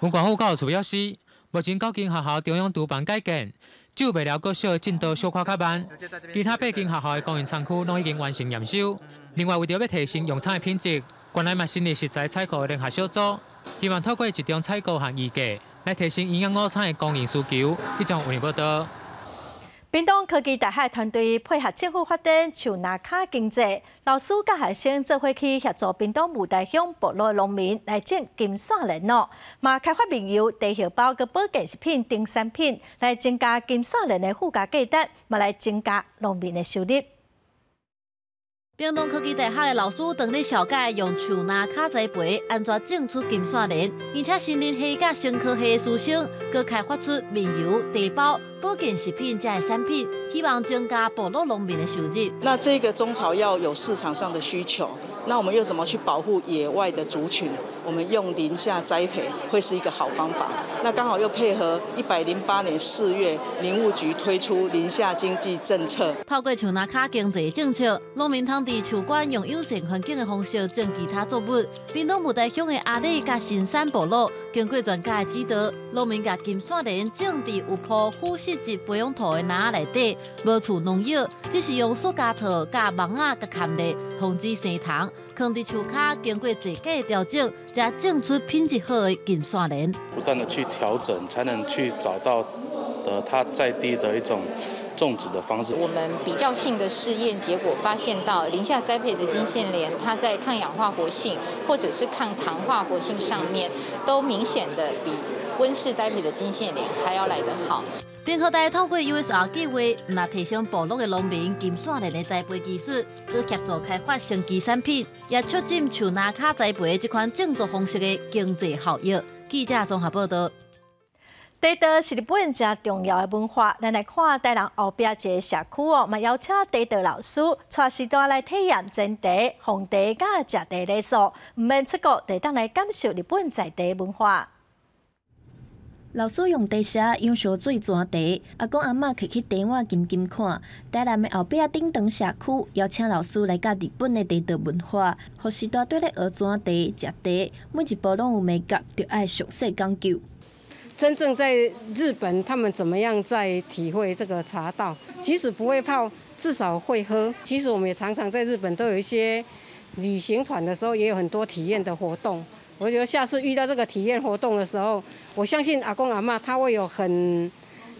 雲縣府教育處表示，目前九間學校中央廚房改建，只有麥寮國小的進度小可較慢，其他八間學校的供應倉區攏已經完成驗收。另外，為著欲提升用餐的品質，縣內嘛成立食材採購的聯合小組，希望透過集中採購和議價來提升營養午餐的供應需求。這種有報道。屏東科技大學團隊配合政府發展樹林跤經濟，老師佮學生做伙去協助屏東霧台鄉部落農民來種金線蓮哦，嘛開發面油、茶葉包佮保健食品等產品，來增加金線蓮的附加價值，嘛來增加農民的收入。屏東科技大學的老師當咧紹介用樹林跤栽培按怎種出金線蓮，而且森林系佮生科系的師生，閣開發出面油、茶包、保健食品這的產品，希望增加部落農民的收入。那這個中草藥有市場上的需求，那我們又怎麼去保護野外的族群？我們用林下栽培會是一個好方法。那剛好又配合108年4月林務局推出林下經濟政策。透過樹林跤經濟政策，農民通佇樹冠用友善環境的方式種其他作物。屏東霧台鄉的阿里佮新山部落，經過專家的指導，農民共金線蓮種佇有鋪腐蝕質培養土的籃仔內底，無施農藥，只是用塑膠套佮網仔共崁咧，防止生蟲。囥佇樹跤，經過濟個調整，才種出品質好的金線蓮。不斷的去調整，才能去找到的它在地的一種種植的方式。我們比較性的試驗結果發現到，林下栽培的金線蓮，它在抗氧化活性或者是抗糖化活性上面，都明顯的比溫室栽培的金線蓮還要來得好。屏科大透過 USR 計劃，毋但提升部落的農民金線蓮的栽培技術，閣協助開發生技產品，也促進樹林跤栽培這款種作方式的經濟效益。記者綜合報道。茶道是日本誠重要的文化，咱來看台南後壁一个社區哦，嘛邀請茶道老師帶序大來體驗煎茶、奉茶佮食茶禮數，毋免出國，就會當來感受日本在地文化。老師用茶匙用燒水煎茶，阿公阿嬤摕起茶碗斟斟看。台南的後壁頂長社區邀請老師來教日本的茶道文化，予序大綴咧學煎茶、食茶，每一步攏有眉角，著愛詳細講究。真正在日本，他們怎麼樣在體會這個茶道？即使不會泡，至少會喝。其實我們也常常在日本都有一些旅行團的時候，也有很多體驗的活動。我覺得下次遇到這個體驗活動的時候，我相信阿公阿嬤他會有很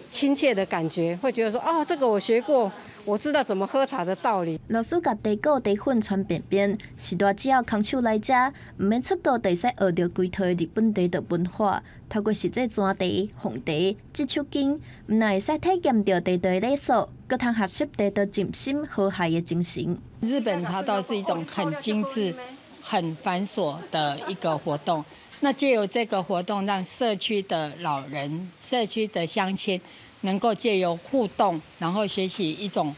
強親切的感覺，會覺得說，哦，這個我學過，我知道怎麼喝茶的道理。老師共茶果、茶粉傳便便，序大只要空手來遮，毋免出國就會使學著規套的日本茶道文化。透過實際磚茶、紅茶、織手巾，毋但會使體驗著茶道的禮數，閣通學習茶道靜心和諧的精神。日本茶道是一種很精緻、很繁瑣的一個活動。那借由這個活動，讓社區的老人、社區的鄉親，能夠借由互動，然後學習一種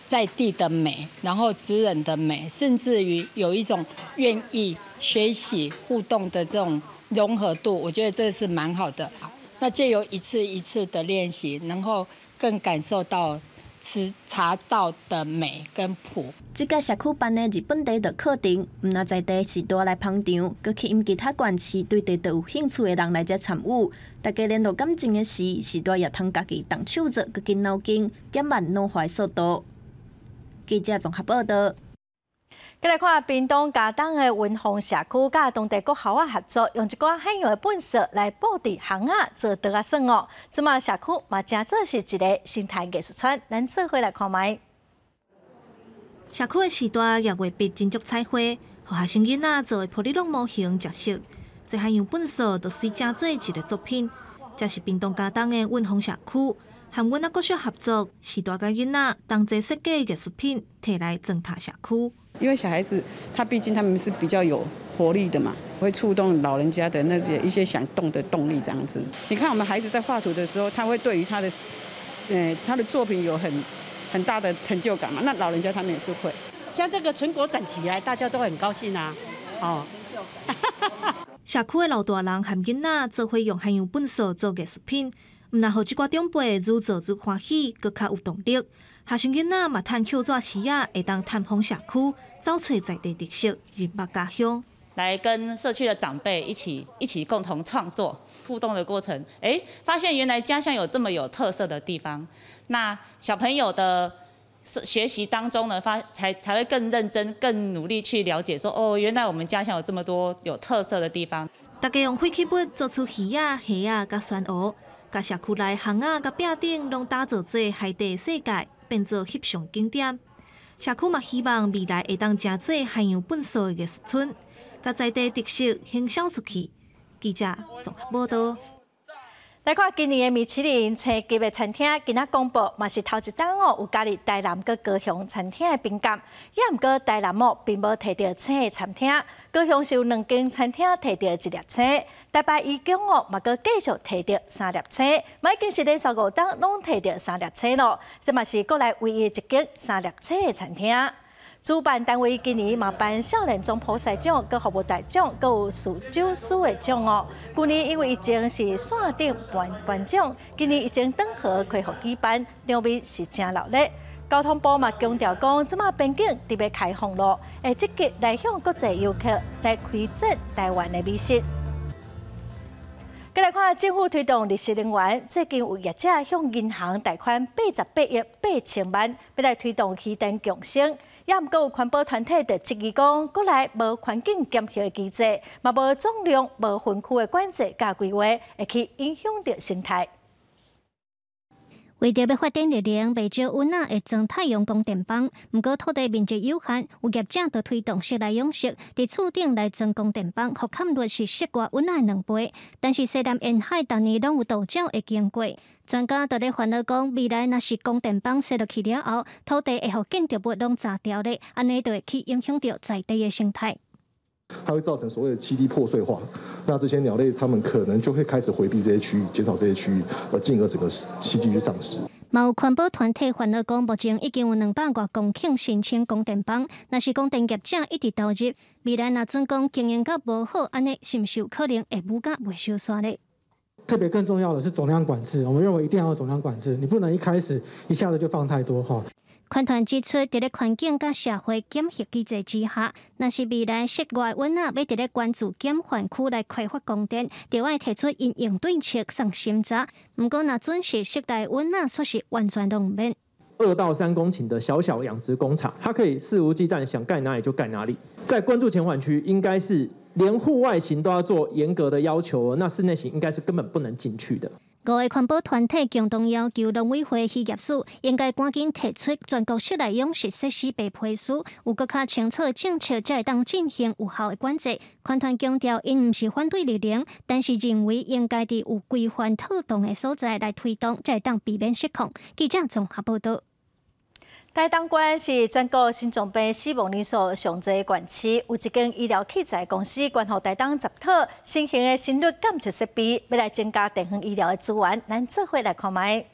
在地的美，然後職人的美，甚至於有一種願意學習互動的這種融合度，我覺得這是蠻好的。那借由一次一次的練習，能夠更感受到吃茶道的美跟樸。這屆社區辦的日本茶道課程，毋但在地序大來捧場，閣吸引其他縣市對茶道有興趣的人來遮參與。大家聯絡感情的時，序大也通家己動手做，閣緊腦筋，減慢老化速度。記者綜合報道。再來看屏東佳冬的雲峰社區，佮當地國校仔合作，用一寡海洋的糞埽來布置巷仔做桌仔耍哦。這馬社區嘛，成做是一个生態藝術村，咱做伙來看覓。社區的序大用畫筆真足彩繪，予學生囡仔做的波麗龍模型食熟，這海洋糞埽就隨成做一个作品。這是屏東佳冬的雲峰社區，和阮仔國小合作，序大佮囡仔同齊設計藝術品，提來裝塔社區。因為小孩子，他畢竟他們是比較有活力的嘛，會觸動老人家的那些一些想動的動力，這樣子。你看我們孩子在畫圖的時候，他會對於他的，他的作品有很大的成就感嘛。那老人家他們也是會。像這個成果展起來，大家都很高興啊。哦。社區的老大人和囡仔做伙用海洋糞埽做藝術品，毋但予這寡長輩愈做愈歡喜，閣較有動力。學生囡仔嘛，趁抾紙時仔會當探訪社區，找揣在地特色，認捌家鄉。來跟社區的長輩一起共同創作互動的過程，哎，發現原來家鄉有這麼有特色的地方。那小朋友的學習當中呢，才會更認真、更努力去了解說，說哦，原來我們家鄉有這麼多有特色的地方。大家用廢棄物做出魚仔、蝦仔、佮酸蚵，共社區內巷仔佮壁頂攏打造做海底世界，變做翕相景點。社區嘛希望未來會當成做海洋糞埽的藝術村，共在地特色行銷出去。記者綜合報道。來看今年的米其林星級的餐廳，今仔公布嘛是頭一冬哦，有加入台南佮高雄餐廳的評鑑。也毋過台南哦，並無提著星的餐廳，高雄是有兩間餐廳提著一粒星，台北頤宮哦嘛閣繼續提著三粒星，嘛已經是連續五冬攏提著三粒星咯。這嘛是國內唯一一間三粒星的餐廳。主辦單位今年嘛頒少年總鋪師獎、閣服務大獎、閣有侍酒師的獎哦。舊年因為疫情是線頂頒獎，今年疫情轉好恢復舉辦，場面是誠熱鬧。交通部嘛強調講，這馬邊境特別開放咯，會積極來向國際遊客來開展台灣的美食。再來看政府推動綠色能源，最近有業者向銀行貸款88億8千萬，欲來推動漁電共生。也毋過有環保團體就質疑講，國內無環境檢核的機制，嘛無總量、無分區的管制佮規劃，會去影響著生態。為著欲發展綠能，袂少屋仔會裝太陽光電板。毋過土地面積有限，有業者就推動室內養殖，佇厝頂來裝光電板，覆蓋率是室外屋仔的兩倍。但是西南沿海逐年攏有盜鳥會經過，專家就咧煩惱講，未來若是光電板設落去了後，土地會予建築物攏鑿掉咧，按呢就會去影響著在地的生態。它會造成所謂的棲地破碎化，那這些鳥類它們可能就會開始迴避這些區域，減少這些區域，而進而整個棲地去喪失。嘛有環保團體煩惱講，目前已經有200外公頃申請光電板，若是光電業者一直投入，未來若準講經營甲無好，按呢是毋是有可能會母甲袂收煞咧？特別更重要的是總量管制，我們認為一定要有總量管制，你不能一開始一下子就放太多哈。環團指出，佇咧環境佮社會檢核機制之下，若是未來室外屋仔欲佇咧關注減緩區來開發光電，就愛提出因應對策送審查。毋過，若準是室內屋仔，卻是完全攏毋免。 2到3公頃的小小養殖工廠，它可以肆無忌憚，想蓋哪裡就蓋哪裡。在關注減緩區，應該是連戶外型都要做嚴格的要求，那室內型應該是根本不能進去的。五个环保团体共同要求农委会渔业署应该赶紧提出全国室内养殖设施白皮书，有阁较清楚的政策，才会当进行有效的管制。环团强调，𪜶毋是反对日农，但是认为应该伫有规范妥当的所在来推动，才会当避免失控。记者综合报道。台东县是全国心脏病死亡人数上济的县市，有一间医疗器材公司捐予台东10套新型的心率监测设备，欲来增加地方医疗的资源。咱做伙来看觅。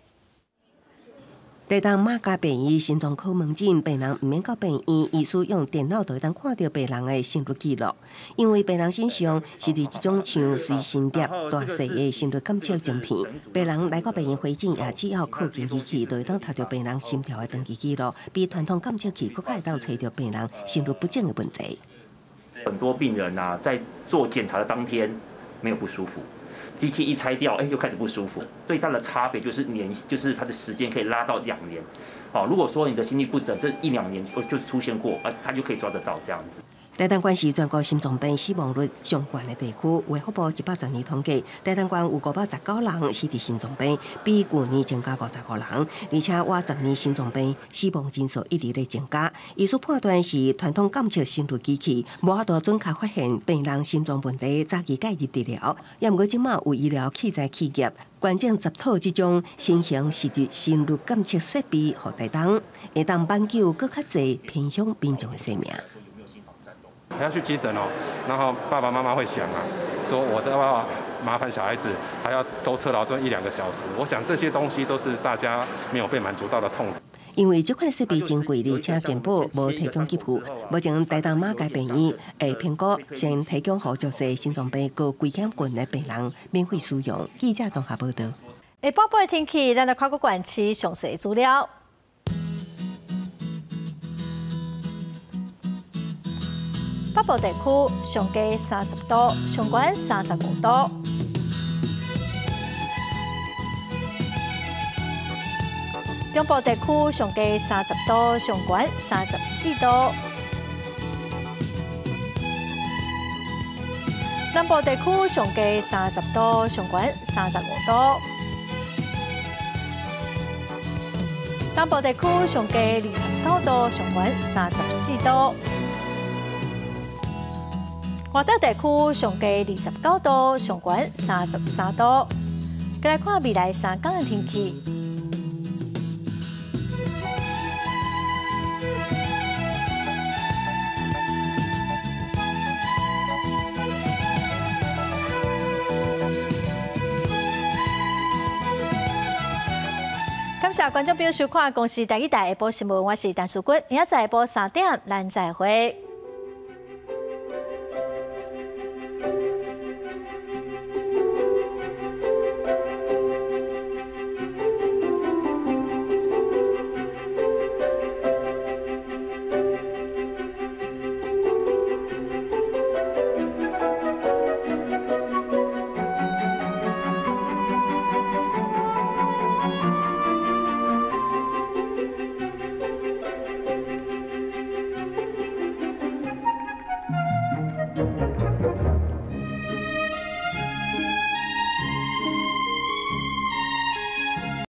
台东马偕病院心脏科门诊，病人毋免到病院，医师用电脑就会当看著病人的心率记录。因为病人身上是佇這種像隨身碟大細的心率監測晶片，病人來到病院回診，也只要靠近儀器，就會當讀著病人心跳的長期記錄，比傳統監測器閣較會當揣著病人心律不整的問題。很多病人啊，在做檢查的當天沒有不舒服。機器一拆掉，又開始不舒服。最大的差別就是年，就是它的時間可以拉到2年。哦，如果說你的心律不整，這一兩年就出現過，啊，它就可以抓得到這樣子。台東縣是全國心臟病死亡率上懸的地區，衛福部110年統計，台東縣有519人死佇心臟病，比舊年增加55人，而且倚10年心臟病死亡人數一直咧增加。醫師判斷是傳統監測心率機器無法度準確發現病人心臟問題，早期介入治療。也毋過這馬有醫療器材企業捐贈10套這種新型實時心率監測設備，予台東，會當挽救閣較濟偏鄉民眾的生命。還要去急診哦，然後爸爸媽媽會想啊，說我都要麻煩小孩子，還要舟車勞頓一兩個小時。我想這些東西都是大家沒有被滿足到的痛。因為這款設備真貴，而且健保無提供給付。目前台東馬偕病院會評估先提供予足濟心臟病高危險群的病人免費使用。記者綜合報道。下晡晡的天氣，咱來看個縣市詳細資料。北部地區上低30度，上懸35度。中部地區上低30度，上懸34度。南部地區上低30度，上懸35度。東部地區上低29度，上懸34度。外島地區上低29度，上懸33度。再來看未來3天的天氣。感謝觀眾朋友收看《公視台語台》下晡新聞，我是陳淑君，明仔載下晡3點，咱再會。